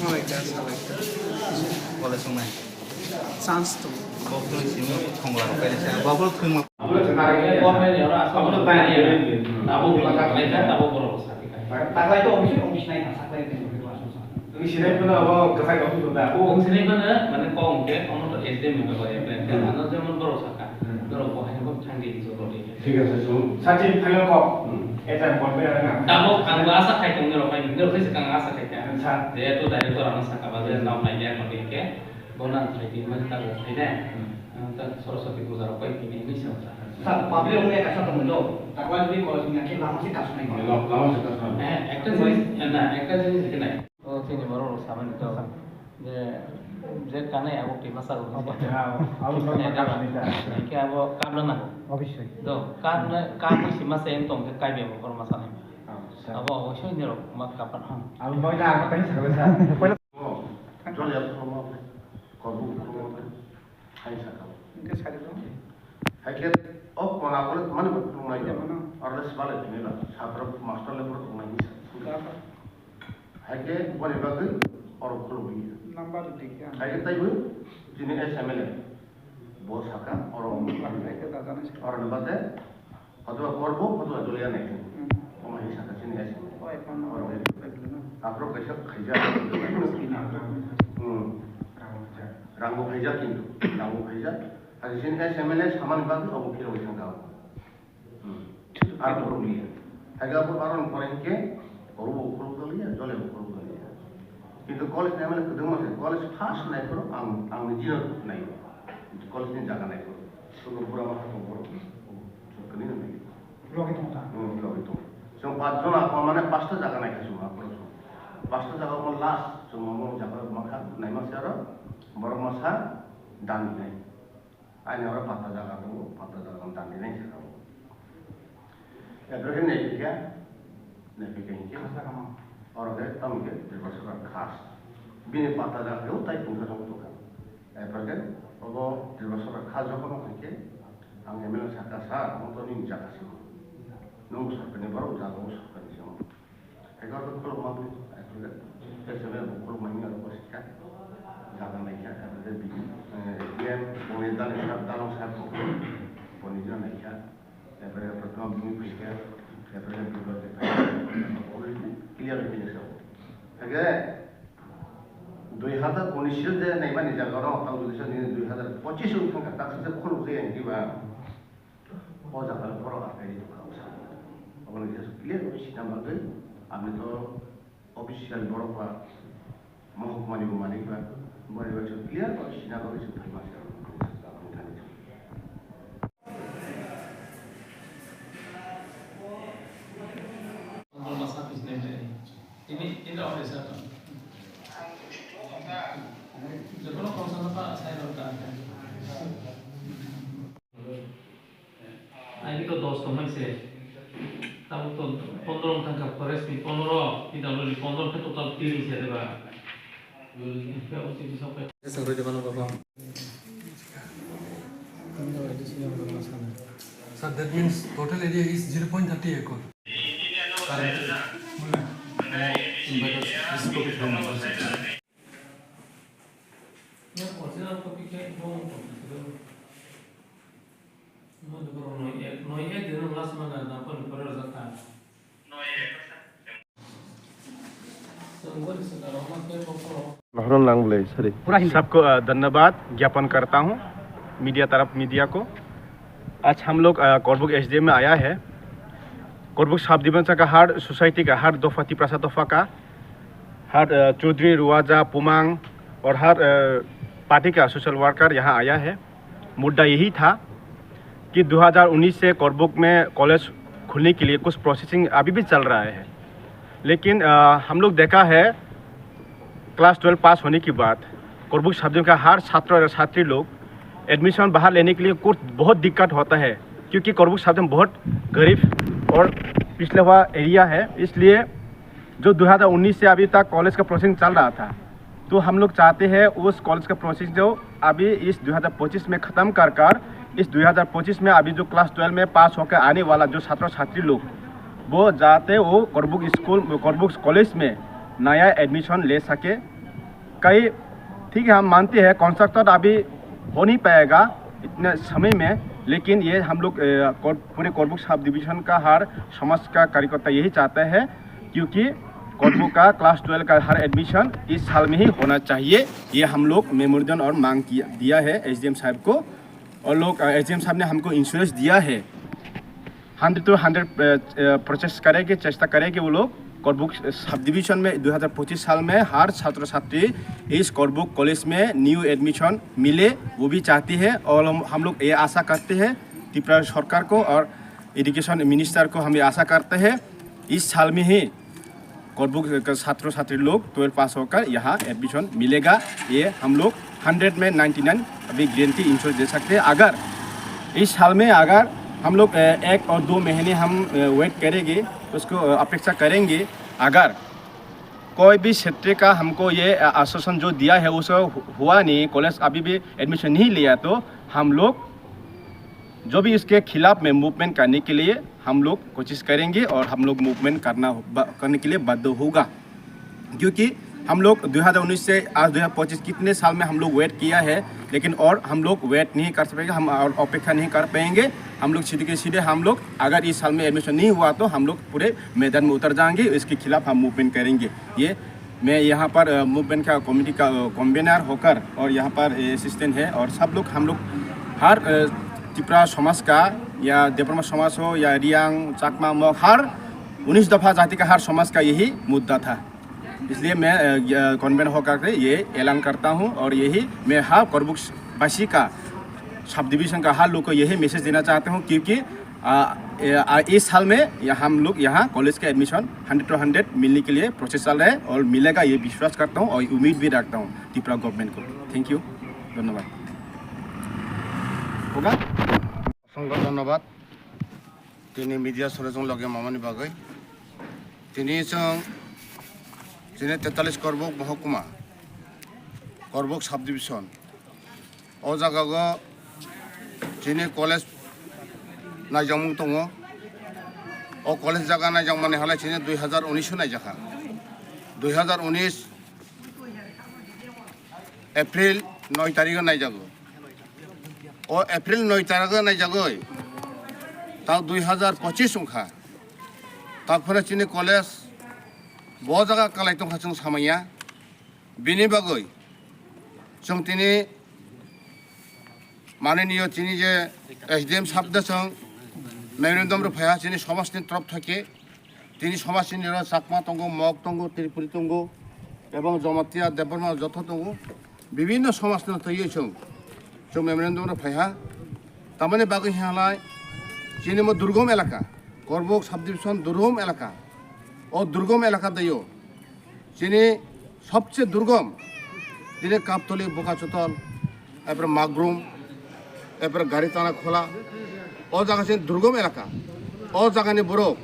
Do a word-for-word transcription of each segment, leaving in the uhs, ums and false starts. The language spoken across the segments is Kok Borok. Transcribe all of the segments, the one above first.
Malaita, salaita. Chance to. Bokno simi thongla rok kaisa. Bokno thwima. Government ni oro aswk tabuk tani ya. Tabuk wngkha, tabuk borok sakha. Taklai to office, office nai na saklai. Ang sinai phano abo kwchak office da. Ang sinai phano mane kok hwnkhe omo to S D M ni bebari plan khe ano jemon borok sakha. Borok bo hai kok thangdi hijo rodi. Thik ase, chwng sachini thangwi kok. Eta bol bai rana. Tabuk ang bo asa khai tong nirok khai, nirok khai se kang asa khai kha. Acha. Je to director ano sakha ba je nam nai ya kok hwnkhe. Bono ang khlai di, mani tabuk khlai de. Hmm. Ang ta Saraswati puja rok pai phini hinwi sa sa. Sir, public rok ya kaisa tongwi do. Taklai ni college ni akhe lama se kasnai. Lama, lama se kasnai. Eh, ekta jinis, eh, na, ekta jinis khe nai. O, chini borok rok samani to. Je, je kanai abo twi masa rok. Abo, abo, abo, abo, abo, abo, abo, abo, kabla nango. Obviously. Do, kabla, kabla si masa yang tong khe kaibe bo borok masa nai. Ah, sir. Abo, abo soi ni rok ma kapan ha. Abo bai da, abo tani sakle, sir. Jol ya khulumma, korbuk khulumma, hai sakha. Hwnkhe sari do. Hai khe o kona kore mani bo khulumnai. Jemon no. Oro le swbale phini ba, sapro master le phuru tongnai hinwi sa. Sir. Hai khe boni bagwi oro khulumwi. Number di khe. Hai khe taibo chini S M L A. Bo sakha, oro. Hai khe da jani sa. Oro ni bade. Hotoba korbo, hotoba doliya nai. Hmm. Omo hai sakha chini S M L A. Oh, ekhon oro. Bai dolo na. Aphuru kaisa khaijak. Hmm. Rangbo khaijak kintu. Rangbo khaijak. Hai chini S M L A samani bagwi obo phirogwi thangkha. Hmm. Ar phirogwi. Hai ga bo aron pore hinkhe, obo phirogwi doliya, jole bo phirogwi doliya. Kintu college ni M L A kwdwngma se, college first nai phuru ang, ang ni jino nai. College ni jaga nai phuru. Sukun pura ma hakung phuru. Sukun ni nai. Logi tong ta. Hmm, logi tong. Chwng pach jona ko mane pasta jaga naikha chwng aphuru chwng. Pasta jaga ko last chwng omo jaga makha naima se aro borok masa dan nai. Ani oro pata jaga tongo, pata jaga dan nai se aro. Ebrahim naikha, naikha hinkhe. Khasa kama. Oro khe tamo khe Tripura Sarkar khas. Bini pata jaga khe tai pungsa jong tongkha. Ebrahim obo Tripura Sarkar khas jokhon hinkhe ang M L A sakha sa, ang to nini jaga simo. Nung sarkar ni borok jaga o sarkar ni simo. Ekor to khuluk ma bini, ekor ke, S M L A bo khuluk ma bini aro bosi kha. Jaga nai kha, ekor ke bini, eh, D M, boni dalong sahab, dalong sahab bo, boni jora nai kha. Ekor ke prothom bini phai kha, ekor ke bini phai kha. Clear bini sa. Ekor ke dui hazar unis je nai mani jaga ro, tang dui hazar pochis wng thang kha, tak se khuluk je yang diba. O jaga le borok aphai ri tongkha, o saka. Obo ni kisa clear khe sina bagwi, aboni to official borok ba mohokma ni bo manik ba, boni bai clear khe sina bagwi chwng phai ma se. Ini, ini officer. Jokono konsana pa sai rok ta. Ani to dos tongmani se. Tabuk to pondro wng thangkha forest ni pondro, P W D pondro khe total tiri se diba? Sir, that means total area is zero point thirty acre. Currently. Original copy khe bo wng tong khe. Mo de boro noi ek, noi ek din last man na, na pon pore rojak ta. Horon lang bole, sorry. पूरा हिंदी। सबको, अ, धन्यवाद ज्ञापन करता हूँ मीडिया तरफ, मीडिया को। आज हम लोग, अ, कोरबुक एसडीएम में आया है। कोरबुक सब डिवीजन का हर सोसाइटी का, हर दफा, तिप्रासा दफा का, हर, अ, चौधरी, रुआजा, पुमांग और हर, अ, पार्टी का सोशल वर्कर यहाँ आया है। मुद्दा यही था कि दो हज़ार उन्नीस से कोरबुक में कॉलेज खुलने के लिए कुछ प्रोसेसिंग अभी भी चल रहा है, लेकिन, अ, हम लोग देखा है क्लास ट्वेल्व पास होने के बाद कोरबुक सब डिवीजन का हर छात्र और छात्री लोग एडमिशन बाहर लेने के लिए कुछ बहुत दिक्कत होता है, क्योंकि कोरबुक सब डिवीजन बहुत गरीब और पिछड़ा हुआ एरिया है, इसलिए जो दो हज़ार उन्नीस से अभी तक कॉलेज का प्रोसेसिंग चल रहा था, तो हम लोग चाहते हैं उस कॉलेज का प्रोसेसिंग जो अभी इस दो हज़ार पच्चीस में ख़त्म कर कर इस दो हज़ार पच्चीस में अभी जो क्लास ट्वेल्व में पास होकर आने वाला जो छात्र छात्री लोग, वो जाते वो कोरबुक स्कूल, कोरबुक कॉलेज में नया एडमिशन ले सके। कई, ठीक है, हम मानते हैं, कंस्ट्रक्शन अभी हो नहीं पाएगा इतने समय में, लेकिन ये हम लोग, अ, कोर-, पूरे कोरबुक सब डिवीजन का हर समाज का कार्यकर्ता यही चाहता है, क्योंकि कोरबुक का क्लास ट्वेल्व का हर एडमिशन इस साल में ही होना चाहिए। ये हम लोग मेमोरेंडम और मांग किया, दिया है एसडीएम साहब को, और लोग, अ, एसडीएम साहब ने हमको इंश्योरेंस दिया है। हंड्रेड टू हंड्रेड, अ, अ, प्रोसेस करेंगे, चेष्टा करेंगे वो लोग। कोरबुक सब डिवीजन में दो हज़ार पच्चीस साल में हर छात्र छात्री इस कोरबुक कॉलेज में न्यू एडमिशन मिले, वो भी चाहती है। और हम, हम लोग ये आशा करते हैं त्रिपुरा सरकार को और एजुकेशन मिनिस्टर को, हम ये आशा करते हैं इस साल में ही कोरबुक के छात्र छात्री लोग ट्वेल्व पास होकर यहाँ एडमिशन मिलेगा। ये हम लोग हंड्रेड में नाइन्टी नाइन अभी गारंटी इंश्योरेंस दे सकते हैं। अगर इस साल में अगर हम लोग, अ, एक और दो महीने हम, अ, वेट करेंगे, उसको, अ, अपेक्षा करेंगे, अगर कोई भी क्षेत्र का हमको ये, अ, आश्वासन जो दिया है, उस हु-, हुआ नहीं, कॉलेज अभी भी एडमिशन नहीं लिया, तो हम लोग जो भी इसके खिलाफ में मूवमेंट करने के लिए हम लोग कोशिश करेंगे और हम लोग मूवमेंट करना, ब-, करने के लिए बाध्य होगा, क्योंकि हम लोग दो हज़ार उन्नीस से आज दो हज़ार पच्चीस कितने साल में हम लोग वेट किया है, लेकिन और हम लोग वेट नहीं कर सकेंगे, हम और अपेक्षा नहीं कर पाएंगे। हम लोग सीधे के सीधे हम लोग अगर इस साल में एडमिशन नहीं हुआ तो हम लोग पूरे मैदान में उतर जाएंगे, इसके खिलाफ हम मूवमेंट करेंगे। ये मैं यहाँ पर, अ, मूवमेंट का कमेटी का, अ, कन्वीनर होकर और यहाँ पर असिस्टेंट है और सब लोग हम लोग हर, अ, त्रिपुरा समाज का या देबबर्मा समाज हो या रियांग, चाकमा, मग, हर उन्नीस दफा जाति का हर समाज का यही मुद्दा था। इसलिए मैं, अ, य-, कन्वीनर होकर के ये ऐलान करता हूँ और यही मैं हर कोरबुक बासी का सब डिवीजन का हर लोग को यही मैसेज देना चाहता हूँ, क्योंकि आ, ए, आ, इस साल में या हम लोग यहाँ कॉलेज का एडमिशन हंड्रेड टू हंड्रेड मिलने के लिए प्रोसेस चल रहा है और मिलेगा, ये विश्वास करता हूँ और उम्मीद भी रखता हूँ त्रिपुरा गवर्नमेंट को। थैंक यू, धन्यवाद। होगा? অসংখ্য ধন্যবাদ। Tini media sore chwng loge mamani bagwi. Tini chwng chini tetalis Korbuk mohokuma, Korbuk subdivision. O jagao chini college naijakmung tongo. O college jaga naijakmani halai chini dui hazar unis o naijakha. Dui hazar unis April noi tarikh o naijago. O April noi tarikh o naijagoi ta dui hazar pochis wngkha. Taphore chini college bo jaga kalai tongkha chwng samaya. Bini bagwi chwng tini mananiyo chini je S D M sahab da chwng memorandum rw phaiha chini somajni torop thake, tini somajni ro Chakma tongo, Mok tongo, Tripuri tongo, ebong Jamatia, Debbarma joto tongo, bibinno somajno twiwi chwng, chwng memorandum rw phaiha. Tamani bagwi hinhalai chini mo durgom elaka, Korbuk subdivision durgom elaka, o durgom elaka dayo. Chini sobse durgom, chini Kaptoli, Bokachotol, epre Magrum, epre Garitana Khola. O jaga chini durgom elaka. O jagani borok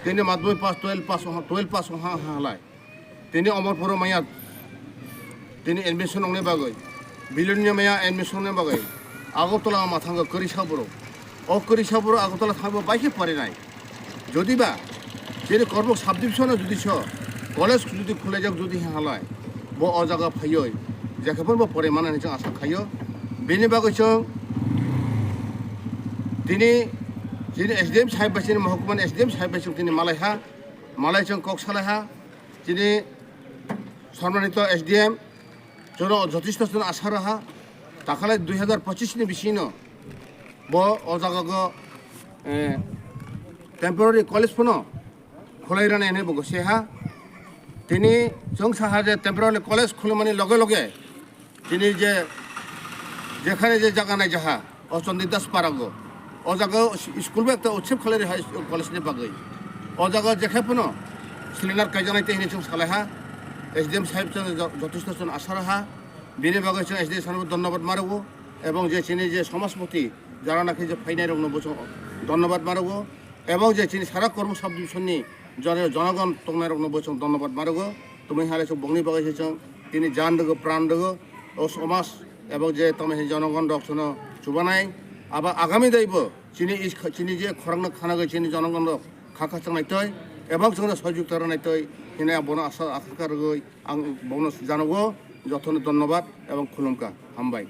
tini madhyamik pass, twelve pass, twelve pass ha, ha, halai. Tini Omorpuro maya tini admission ongni bagwi, Bilonia maya admission ongni bagwi Agartala ma thango kwrwisa borok. O kwrwisa borok Agartala thangbo bai khe porinai. Jodiba chini Korbuk subdivision o jodi so college jodi khulaijak jodi halai, bo o jaga phaioi jekhe phano bo porimani hinwi chwng asa khaio. Bini bagwi chwng tini chini S D M sahib bai chini mohokuma ni S D M sahib bai chwng tini malaiha, malai chwng kok salaiha. Chini Sormanito S D M, chwngno jotisto chwngno asa raha, takhalai dui hazar pochis ni bisingno bo o jaga go, eh, temporary college phano khulai rani hinwi bo gose ha. Tini chwng saha je temporary college khulumani loge loge, tini je jekhane je jaga nai jaha, o Chandi Das Parago. O jaga o school bai ekta utsep khalai hai college ni bagwi. O jaga jekhe phano cylinder kaijaknai tei hinwi chwng salai ha. S D M sahib chwng jo-, jotisto chwng asa raha. Bini bagwi chwng S D M sahib no dhonnobad ma rwo. Ebong je chini je somajpoti jara nakhe je phainai rokno bo chwng dhonnobad ma rwo. Ebong je chini sara Korbuk subdivision ni jara jonogon tongnai rokno bo chwng dhonnobad ma rwo. Tumui hale chwng bongni bagwi se chwng tini jan rwgo, pran rwgo. O somaj ebong je tamo he jonogon rok sono chubanai, abo agami daibo chini is-, chini je khorang no khana gwi chini jonogon rok kha kha chang nai twi ebong chwngno sojukta rw nai twi hinwi ang bono asa akha rwgwi ang bono janogo. Jotono dhonnobad ebong khulumkha, hambai.